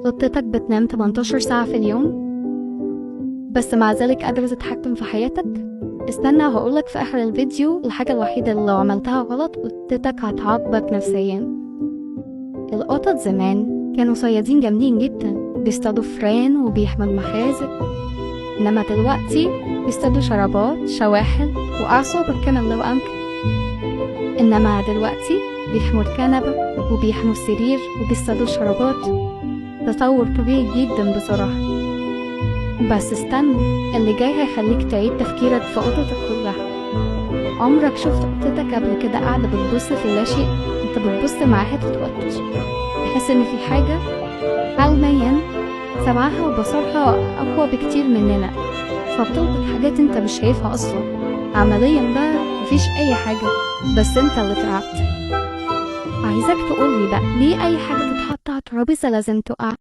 قطتك بتنام 18 ساعة في اليوم، بس مع ذلك قادرة تتحكم في حياتك؟ استنى وهقولك في آخر الفيديو الحاجة الوحيدة اللي لو عملتها غلط قطتك هتعاقبك نفسيا. القطط زمان كانوا صيادين جامدين جدا، بيصطادوا فران وبيحموا المخازن، إنما دلوقتي بيصطادوا شرابات، شواحن وأعصابك كمان لو أمكن. إنما دلوقتي بيحموا الكنبة وبيحموا السرير وبيصطادوا شرابات. تطور كبير جدا بصراحة. بس استنى، اللي جاي هيخليك تعيد تفكيرك في قطتك كلها. عمرك شفت قطتك قبل كده قاعدة بتبص في اللاشيء؟ انت بتبص معاها تتوتر، تحس ان في حاجة. علميا سمعها وبصرها أقوى بكتير مننا، فبتلقط حاجات انت مش شايفها أصلا. عمليا بقى مفيش أي حاجة، بس انت اللي تعبت. عايزاك تقولي بقى ليه أي حاجة تتحط على الترابيزة لازم تقع؟